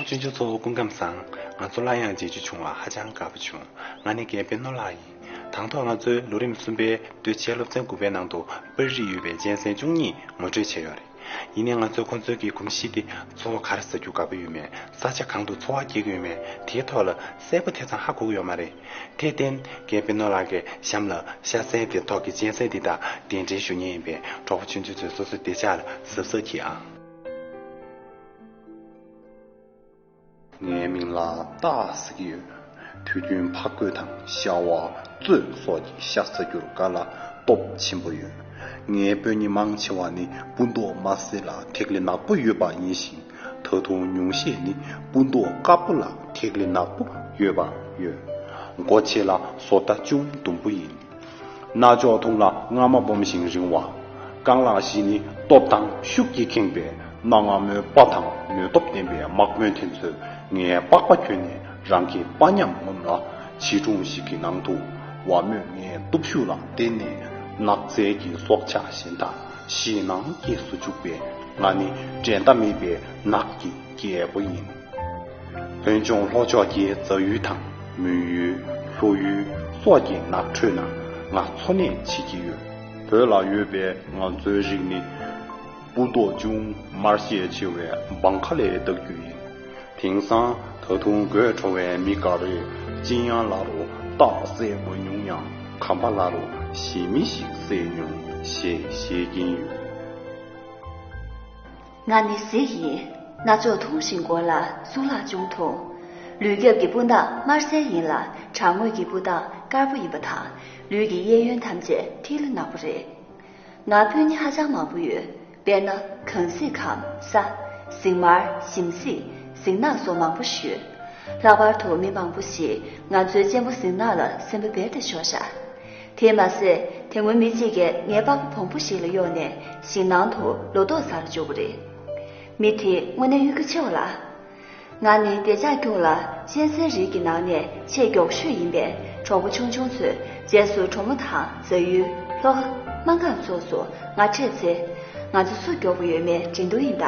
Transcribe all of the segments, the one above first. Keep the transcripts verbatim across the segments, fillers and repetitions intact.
ཆུང་ཆུང་ཚོ་སྐུ་ཁམས་བཟང་། ང་ཚོ་སླར་ཡང་མཇལ་རྒྱུ་བྱུང་བ་ཧ་ཅང་དགའ་པོ་བྱུང་། ང་ནི་རྒན་པད་ནོར་ལགས་ཡིན། དང་ཐོག་ང་ཚོའི་ལོ་རིམ་གསུམ་པའི་སྟོད་ཆའི་སློབ་ཚན་དགུ་པའི་ནང་དུ་པར་རིས་ཡོད་པའི་གཅན་གཟན་བཅུ་གཉིས་ངོ་སྤྲོད་བྱས་ཡོད་རེད། ཡིན་ནའི་ང་ཚོས་ཁོ་ཚོའི་གི་གོམས་གཤིས་དེ་འཚོ་བ་ག་རེ་ཟ་རྒྱུ་དགའ་པོ་ཡོད་མེད། ས་ཆ་གང་དུ་འཚོ་བ་སྐྱེལ་གྱི་ཡོད་མེད། དེའི་ཐོག་ལ་གསལ་པོ་དེ་ཙམ་ཧ་གོ་གི་ཡོད་མ་རེད། དེར་བརྟེན་རྒན་པད་ནོར་ལགས་ཀྱིས་གཤམ་ལ་ཤ་ཟན་དེ་ཐོག་གི་གཅན་གཟན་དེ་དག་གདན་འདྲེན་ཞུ་མཁན་ཡིན་པས། གྲོགས་པོ་ཆུང་ཆུང་ཚོས་སོ་སོའི་བདེ་འཇགས་ལ་གཟབ་གཟབ་གྱིས་ཨང་། ངའི་མིང་ལ་སྟག་ཟེར་གྱི་ཡོད། དུས་རྒྱུན་ཕག་རྒོད་དང་ཤ་བ། གཙོད་སོགས་ཀྱི་ཤ་ཟ་རྒྱུར་དགའ་ལ་སྟོབས་ཆེན་པོ་ཡོད། ངའི་སྤུན་ཉེ་མང་ཆེ་བ་ནི་སྤུ་མདོག་དམར་སེར་ལ་ཐིག་ལེ་ནག་པོ་ཡོད་པ་ཡིན་ཞིང་། ད་དུང་ཉུང་ཤས་ནི་སྤུ་མདོག་དཀར་པོ་ལ་ཐིག་ལེ་ནག་པོ་ཡོད་པ་ཡོད། མགོ་ཆེ་ལ་བཟོ་ལྟ་ཅུང་ཟླུམ་པོ་ཡིན། རྣ་ཅོག་ཐུང་ལ་རྔ་མ་སྦོམ་ཞིང་རིང་བ། རྐང་ལག་བཞི་ནི་སྟོབས་དང་ཤུགས་ཀྱིས་ཁེངས་པའི་གནའ་སྔ་མོའི་དཔའ་དང་ནུས་སྟོབས་ལྡན་པའི་དམག་དཔོན་དེ་ཚོས་ངའི་པགས་པ་གྱོན་ནས་རང་གི་པ་མཉམ་ངོམ་ལ། བྱིས་སྒྲུང་ཞིག་གི་ནང་དུ་ཝ་མོས་ངའི་སྟོབས་ཤུགས་ལ་བརྟེན་ནས་ནགས་ཚལ་གྱི་སྲོག་ཆགས་གཞན་དག་ཞེད་སྣང་སྐྱེས་སུ་བཅུག་པས། ང་ནི་འགྲན་ཟླ་མེད་པའི་ནགས་ཀྱི་རྒྱལ་པོ་ཡིན། བོད་ལྗོངས་ལྷོ་ཕྱོགས་ཀྱི་རྫ་ཡུལ་དང་མོན་ཡུལ། ལྷོ་ཡུལ་སོགས་ཀྱི་ནགས་ཁྲོད་ན་ང་འཚོ་གནས་བྱེད་ཀྱི་ཡོད། བོད་ལ་ཡོད་པའི་ང་ཚོའི་རིགས་ནི་སྤུ་མདོག་ཅུང་དམར་ཤས་ཆེ་བའི་སྦང་ཁ་ལས་བཏགས་རྒྱུ་ཡིན། དེང་སང་ད་དུང་དགོད་བྲོ་བའི་མི་འགའ་རེས་ཅི་ཡང་ལ་རུ་སྟག་བསད་མ་མྱོང་ཡང་། གམ་པ་ལ་རུ་ཞི་མི་ཞིག་བསད་མྱོང་ཞེས་བཤད་ཀྱིན་ཡོད། ང་ནི་གཟིག་ཡིན། རྣ་ཅོག་ཐུང་ཞིང་མགོ་ལ་གཙུག་ལག་ཅུང་ཐུང་། ལུས་རྒྱབ་ཀྱི་སྤུ་མདོག་དམར་སེར་ཡིན་ལ། བྲང་ངོས་ཀྱི་སྤུ་མདོག་དཀར་པོ་ཡིན་པ་དང་། ལུས་ཀྱི་གཡས་གཡོན་ཐམས་ཅད་ཐིག་ལེ་ནག་པོ་རེད། ང་སྤུན་ཉེ་ཧ་ཅང་མང་པོ་ཡོད། དཔེར་ན། གངས་གཟིག་གམ་ས། གཟིག་དམར། ཞིམ་གཟིག་གཟིག་ནག་སོགས་མང་པོ་ཞིག་ཡོད། ལྷག་པར་དུ་མི་མང་པོ་ཞིག་ང་ཚོའི་གཅེན་པོ་གཟིག་ནག་ལ་སེམས་པ་སྦད་དེ་ཤོར་བཞག་དེས་མ་ཟད། དེ་སྔོན་མི་གཅིག་གིས་ངའི་པགས་པ་བོང་བུ་ཞིག་ལ་གཡོགས་ནས་ཞིང་ནང་དུ་ལོ་ཏོག་ཟ་རུ་འཇུག་པ་རེད། མི་དེ་དངོས་གནས་གཡོ་སྒྱུ་ཆེ་བ་ལ། ང་ནི་བདེ་འཇགས་ཁྱུང་ལ་གཅན་གཟན་རིགས་ཀྱི་ནང་ནས་ཆེས་མགྱོགས་ཤོས་ཡིན་པས། གྲོགས་པོ་ཆུང་ཆུང་ཚོས་རྗེས་སུ་གྲོ་མོ་དང་རྫ་ཡུལ། ལྷོ་ཁ། སྨར་ཁམས་སོགས་སུ་ང་འཕྲད་ཚེ། ང་ཚོ་སུ་མགྱོགས་པོ་ཡོད་མེད་འགྲན་བསྡུར་ཡིན་ད།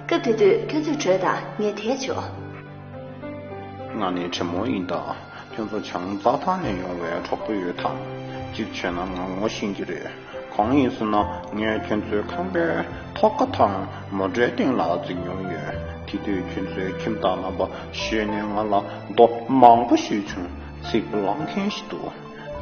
སྐབས་དེ་དུས་ཁྱོད་ཚོས་བྲོས་དང་ངས་དེད་ཆོག་ང་ནི་དྲེད་མོང་ཡིན་ད། ཁྱོད་ཚོ་བྱང་རྩྭ་ཐང་ནས་ཡོང་བའི་གྲོགས་པོ་ཡོད་དམ། གཅིག་བྱས་ན་ང་ངོ་ཤེས་ཀྱི་རེད། གང་ཡིན་ཟེར་ན། ངས་ཁྱོད་ཚོའི་ཁང་པའི་ཐོག་ཁ་དང་མོ་ཊའི་སྟེང་ལ་འཛེགས་མྱོང་ཡོད། དེ་དུས་ཁྱོད་ཚོའི་ཁྱིམ་བདག་རྣམ་པ་ཞོན་ནས་ང་ལ་རྡོ་མང་པོ་གཞུས་བྱུང་། ཚིག་པ་བླངས་མཁན་ཞིག་འདུག་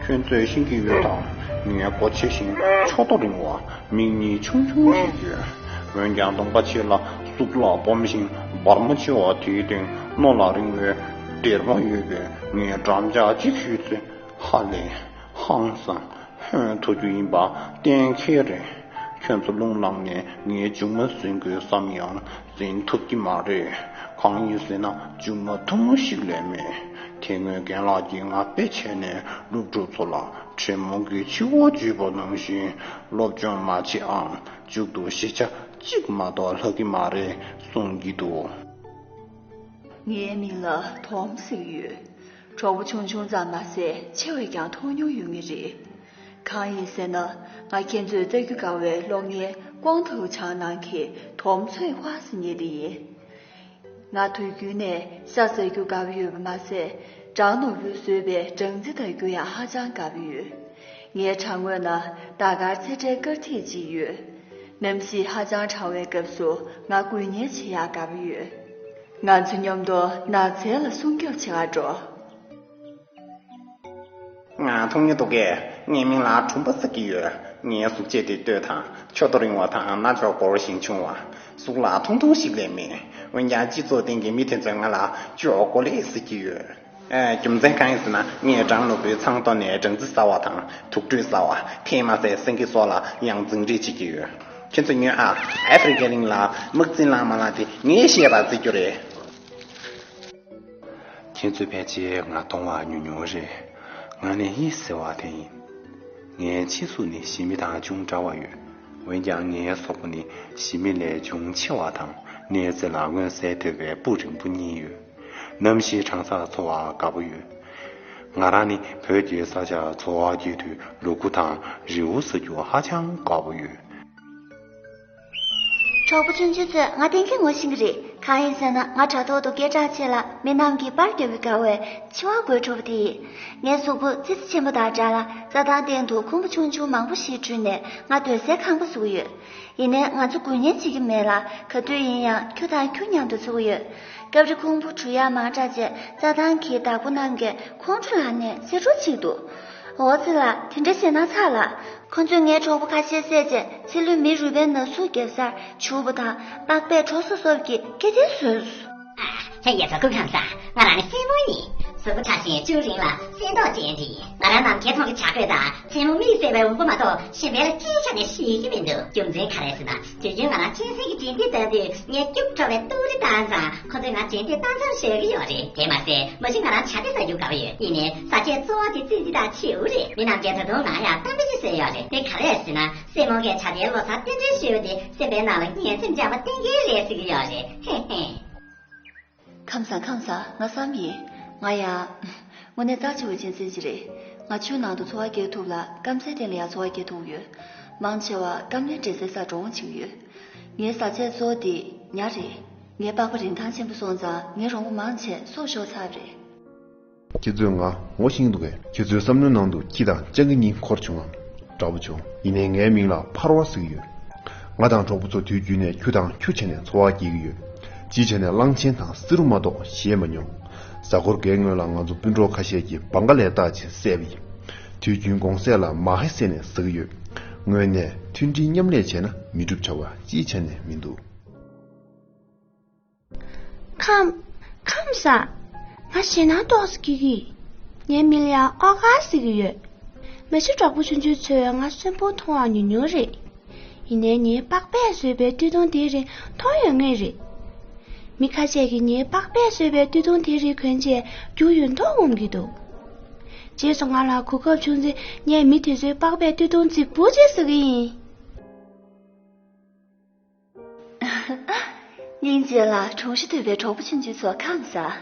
ཁྱོད་ཚོས་ཤེས་ཀྱི་ཡོད་དམ། ངའི་མགོ་ཆེ་ཞིང་ཕྱོགས་མདོག་རིང་བ། མིག་གཉིས་ཆུང་ཆུང་ཞིག་ཡོད། འོན་ཀྱང་གདོང་པ་ཆེ་ལ་གཙུག་ལག་སྦོམ་ཞིང་སྦར་མོ་ཆེ་བ་དེའི་སྟེང་རྣོ་ལ་རིང་བའི་སྡེར་མོ་ཡོད་པས། ངས་འགྲམ་ལྕག་གཅིག་གཞུས་ཚེ་ཧ་ལས་ཧང་སང་ཧོན་ཐུབ་རྒྱུ་ཡིན་པ་གཏན་འཁེལ་རེད། ཁྱོད་ཚོ་རླུང་ལངས་ནས་ངའི་མཇུག་མ་ཟིན་དགོས་བསམ་ཡང་ཟིན་ཐུབ་ཀྱི་མ་རེད། གང་ཡིན་ཟེར་ན་མཇུག་མ་ཐུང་ངུ་ཞིག་ལས་མེད། དེ་སྔོན་རྒན་ལགས་ཀྱིས་ང་དཔེ་བྱས་ནས་སློབ་ཕྲུག་ཚོ་ལ་དྲེད་མོང་གི་འཆི་བ་བརྗོད་པ་ནང་བཞིན་སློབ་སྦྱོང་མ་བྱེད་ཨང་། མཇུག་ཏུ་ཤི་ཆ་གཅིག་མ་གཏོགས་ལྷག་གི་མ་རེད་གསུང་གི་འདུག་ངའི་མིང་ལ་དོམ་ཟེར་གྱི་ཡོད། གྲོགས་པོ་ཆུང་ཆུང་ཙམ་མ་ཟད་ཆེ་བས་ཀྱང་མཐོང་མྱོང་ཡོད་ངེས་རེད། གང་ཡིན་ཟེར་ན། ང་ཁྱེད་ཚོས་ལྟ་རྒྱུ་དགའ་བའི་གློག་བརྙན་ཀོང་ཐའོ་ཆའི་ནང་གི་དོམ་ཚོའི་ཧྭ་ཟེར་མཁན་དེ་ཡིན། ང་དུས་རྒྱུན་ནས་ཤ་ཟ་རྒྱུ་དགའ་པོ་ཡོད་པ་མ་ཟད། ཀྲང་ནོར་བུས་བཟོས་པའི་སྦྲང་རྩི་ལྟ་རྒྱུ་ཡང་ཧ་ཅང་དགའ་པོ་ཡོད། ངའི་བྲང་ངོས་ན་ཟླ་དཀར་ཚེ་ཁྲའི་དཀར་ཐིག་ཅིག་ཡོད། གནམ་གཤིས་ཧ་ཅང་གྲང་བའི་སྐབས་སུ་ང་སྐུ་ཉལ་བྱེད་ཡག་དགའ་པོ་ཡོད། ང་ཚོ་མཉམ་དུ་ནགས་ཚལ་ལ་སྲུང་སྐྱོབ་བྱེད་ག་འགྲོ། ང་མཐོང་མྱོང་འདུག་གས། ངའི་མིང་ལ་གྲུམ་པ་ཟེར་གྱི་ཡོད། ངའི་གཟུགས་བྱད་དེ་སྟོད་དང་ཕྱོགས་མདོག་རིང་བ་དང་རྣ་ཅོག་སྒོར་ཞིང་ཆུང་བ། གཟུགས་ལ་ཐུང་ཐུང་ཞིག་ལས་མེད། འོན་ཀྱང་སྤྱི་ཚོགས་སྟེང་གི་མི་དེ་ཚོས་ང་ལ་ཅོ་ཀོ་ལེ་ཟེར་གྱི་ཡོད། ཨེ། རྒྱུ་མཚན་གང་ཡིན་ཟེར་ན། ངས་ཀྲང་ནོར་བུའི་ཚང་ཐོག་ནས་སྦྲང་རྩི་ཟ་བ་དང་དུག་སྦྲུལ་ཟ་བ། དེས་མ་ཟད་སེང་གེ་སོགས་ལ་ཡང་འཛིང་རེས་བྱེད་ཀྱི་ཡོད། ཁྱེད་ཚོས་ཉོན་ཨ། ཨ་ཧྥེ་རི་ཀའི་གླིང་ལ་དམག་འཛིན་ལྷག་མ་ལགས་དེ་ངས་བཤད་པ་བརྩི་རྒྱུ་རེད། ཁྱེད་ཚོས་ཕལ་ཆེར་ང་མཐོང་བ་ཉུང་ཉུང་རེད། ང་ནི་ཡི་ཟེར་བ་དེ་ཡིན། ངའི་ཕྱི་གཟུགས་ནི་ཞི་མི་དང་ཅུང་འདྲ་བ་ཡོད། འོན་ཀྱང་ངའི་གཟུགས་པོ་ནི་ཞི་མི་ལས་ཅུང་ཆེ་བ་དང་། གནས་ཚུལ་ལ་མངོན་གསལ་དོད་པའི་སྤུ་རིང་པོ་གཉིས་ཡོད། གནམ་གཤིས་གྲང་སར་འཚོ་བ་དགའ་པོ་ཡོད། ང་རང་ནི་བོད་ཀྱི་ས་ཆར་འཚོ་བ་སྐྱེལ་དུས་ལུ་གུ་དང་རི་བོ་ཟ་རྒྱུ་ཧ་ཅང་དགའ་པོ་ཡོད། གྲོགས་པོ་ཆུང་ཆུང་ཚོས་ང་གཏན་འཁེལ་ངོ་ཤེས་ཀྱི་རེད། གང་ཡིན་ཟེར་ན། ང་དྲ་ཐོག་ཏུ་སྐད་གྲགས་ཆེ་ལ་མི་རྣམས་ཀྱིས་པར་རྒྱབ་པའི་དགའ་བའི་འཆི་བ་དགོད་བྲོ་བ་དེ་ཡིན། ངའི་གཟུགས་པོ་ཙི་ཙི་ཆེན་པོ་དང་འདྲ་ལ། རྩྭ་ཐང་སྟེང་དུ་ཁུང་བུ་ཆུང་ཆུང་མང་པོ་ཞིག་བྲུས་ནས་ང་སྡོད་སའི་ཁང་པ་བཟོ་གི་ཡོད། ཡིན་ནའི་ང་ཚོ་དགོས་ངེས་བྱེད་ཀྱི་མེད་ལ། ག་དུས་ཡིན་ཡང་ཁྱོད་དང་ཁྱོད་མཉམ་དུ་འཚོ་གི་ཡོད། སྐབས་རེ་ཁུང་བུ་བྲུས་ཡག་མང་དྲགས་བྱས། རྩྭ་ཐང་གི་བདག་པོ་རྣམས་ཀྱིས་ཁོང་ཁྲོ་ལངས་ནས་བསད་འགྲོ་བྱེད་ཀྱི་འདུག་འོ་ཙི་ལགས། དེ་འདྲ་བྱས་ན་ཚར་ལ། ཁོ་ཚོས་ངའི་གྲོགས་པོ་ཁ་ཤས་བསད་རྗེས་ཚེ་ལུས་མི་རུས་པའི་ན་ཟུག་རྒྱབ་སར་བྱུག་པ་དང་པགས་པས་གྲོ་སོབ་སོབ་ཀྱིས་སྐེ་ཐེལ་བཟོས་སོང་། ཨ། ཁྱེད་ཡ་ཚ་སྐུ་ཁམས་བཟང་། ང་རང་ནི་སྲས་མོ་ཡིན། གཟུགས་པོ་ཕྲ་ཞིང་ཅུང་རིང་ལ་སེང་མདོག་ཅན་དེ་ཡིན། ང་རང་ནམ་མཁའི་མཐོངས་ཀྱི་བྱ་རྒོད་དང་མཚན་མོ་མིག་གསལ་བའི་འུག་པ་མ་གཏོགས་གཞན་པའི་ལ་སྤྱིའི་ཆ་ནས་ཤེས་ཀྱི་མི་འདུག་རྒྱུ་མཚན་ག་རེ་ཟེར་ན། དུས་རྒྱུན་ང་རང་གཅན་གཟན་གྱི་འགྲན་བསྡུར་སྟོན་དུས་ངས་སྐྱུག་བྲོ་བའི་ཏུག་རི་བཏང་ཙང་། ཁོ་ཚོས་ང་འགྲན་བསྡུར་བཏང་མཚམས་བཞག་གི་ཡོད་རེད། དེ་མ་ཟད་མ་གཞི་ང་རང་བྱ་དེ་ཟ་རྒྱུ་དགའ་པོ་ཡོད། ཡིན་ནའི་ཟ་ཆས་གཙོ་བོ་དེ་རྩེད་འཇིགས་དང་བྱིའུ་རེད། མི་རྣམས་ཀྱིས་ད་དུང་ང་ཡང་གཏམ་དཔེ་ཅིག་བཟོས་ཡོད་རེད། དེ་ག་རེ་རེད་ཟེར་ན། སྲས་མོ་གིས་བྱ་དེའི་ལོ་གསར་རྟེན་འབྲེལ་ཞུས་པ་དེ་སེམས་པའི་ནང་ལ་ངན་སེམས་བཅག་པ་གཏན་འཁེལ་རེད་ཟེར་གྱི་ཡོད་རེད། ཧེ་ཧེ། ཁམས་བཟང་། ཁམས་བཟང་། ང་བསམ་ཡིན། ང་ཡང་དངོས་གནས་རྩ་ཆེ་བའི་གཅན་གཟན་ཅིག་རེད། ང་ཆུའི་ནང་དུ་འཚོ་བ་སྐྱེལ་ཐུབ་ལ། སྐམ་སའི་སྟེང་ལ་ཡང་འཚོ་བ་སྐྱེལ་ཐུབ་ཡོད། མང་ཆེ་བ་སྐམ་རླན་འདྲེས་སའི་སར་འགྲོ་འོང་བྱེད་ཀྱི་ཡོད། ངའི་བཟའ་ཆས་གཙོ་བོ་དེ་ཉ་རེད། ངའི་པགས་པ་རིན་ཐང་ཆེན་པོ་སོང་ཙང་། ངའི་རོང་པོ་མང་ཆེ་སྲོག་ཤོར་ཚར་བ་རེད། ཁྱེད་ཚོས་ང་ངོ་ཤེས་ཀྱི་འདུག་གས། ཁྱེད་ཚོའི་བསམ་བློའི་ནང་དུ་ཁྱི་དང་སྤྱང་ཀི་གཉིས་འཁོར་བྱུང་ངམ། དྲག་པོ་བྱུང་། ཡིན་ནའི་ངའི་མིང་ལ་ཕར་བ་ཟེར་གྱི་ཡོད། ང་དང་གྲོགས་པོ་ཚོ་དུས་རྒྱུན་ནས་ཁྱུ་དང་ཁྱུ་བྱས་ནས་འཚོ་བ་སྐྱེལ་གྱི་ཡོད། སྤྱིའི་ཆ་ནས་གླང་ཆེན་དང་བསེ་རུ་མ་གཏོགས་བཞེས་མ་མྱོང་། གཟའ་འཁོར་འགའི་སྔོན་ལ་ང་ཚོ་སྤུན་གྲོགས་ཁ་ཤས་ཀྱིས་བང་ག་ལེ་བཏགས་བྱས་བསད་པ་ཡིན། དུས་རྒྱུན་དགོང་ཟས་ལ་མ་ཧེ་བསྲེས་ནས་ཟ་གི་ཡོད། དངོས་གནས་མཐུན་སྒྲིལ་མཉམ་ལས་བྱས་ན་མི་འགྲུབ་བྱ་བ་སྤྱིའི་ཆ་ནས་མི་འདུག་ཁམས། ཁམས་བཟང་། ང་ཞེད་སྣང་ཏོག་ཙམ་སྐྱེ་གི། ངའི་མིང་ལ་ཡང་ཨོ་དཀར་ཟེར་གྱི་ཡོད། མ་གཞི་གྲོགས་པོ་ཆུང་ཆུང་ཚོས་ང་གསོན་པོ་མཐོང་བ་ཉུང་ཉུང་རེད། ཡིན་ནའི་ངའི་པགས་པས་བཟོས་པའི་སྟོད་ཐུང་དེ་རིང་མཐོང་ཡོད་ངེས་རེད། མི་ཁ་ཤས་ཀྱིས་ངའི་པགས་པས་བཟོས་པའི་སྟོད་ཐུང་དེ་རིང་གོན་རྗེས་རྒྱུ་ཡོད་མདོག་ངོམ་གྱི་འདུག་རྗེས་སུ་ང་ལ་གོ་སྐབས་བྱུང་ཚེ། ངས་མི་དེ་ཚོའི་པགས་པའི་སྟོད་ཐུང་རྫིག་པོ་ཅིག་བཟོ་གི་ཡིན། སྙིང་རྗེ་ལ་དྲུང་ཞིག་ཐུབ་པའི་གྲོགས་པོ་ཆུང་ཆུང་ཚོ་ཁམས་བཟང་།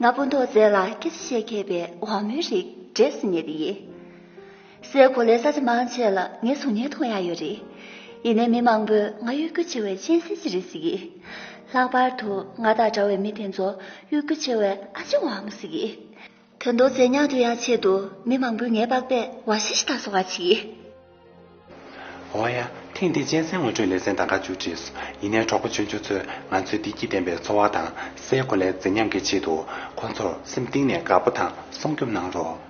ང་སྤུ་མདོག་མཛེས་ལ་སྐད་ཆ་བཤད་མཁས་པའི་འོག་མའི་རིགས་འདྲེས་སུ་ཉེ་དེ་ཡིན། སའི་གོ་ལའི་ས་ཆ་མང་ཆེ་ལ་ངས་གཟུགས་བརྙན་མཐོང་ཡག་ཡོད་རེད། ཡིན་ནའི་མི་མང་པོས་ང་གཡོ་སྒྱུ་ཆེ་བའི་གཅན་གཟན་ཅིག་རེད་ཟེར་གི། ལྷག་པར་དུ་ང་དང་འདྲ་བའི་མི་དེ་ཚོ་གཡོ་སྒྱུ་ཆེ་བའི་ཨ་ཅེ་འོག་མ་ཟེར་གི། ད་དུང་རྫས་ཉམས་སྟོན་ཡག་ཆེད་དུ་མི་མང་པོས་ངའི་པགས་པས་ཝ་ཤི་ཤི་ད་བཟོ་ག་བྱེད་ཀྱི། འོ་ཡ། ཐེངས་འདིའི་གཅན་གཟན་ངོ་སྤྲོད་ལེ་ཚན་ད་ག་མཇུག་བསྒྲིལ་སོང་། ཡིན་ནའི་གྲོགས་པོ་ཆུང་ཆུང་ཚོས་ང་ཚོའི་བདེ་སྐྱིད་ལྡན་པའི་འཚོ་བ་དང་སའི་གོ་ལའི་མཛེས་ཉམས་ཀྱི་ཆེད་དུ་ཁོང་ཚོར་སེམས་གཏིང་ནས་དགའ་པོ་དང་སྲུང་སྐྱོབ་གནང་རོགས།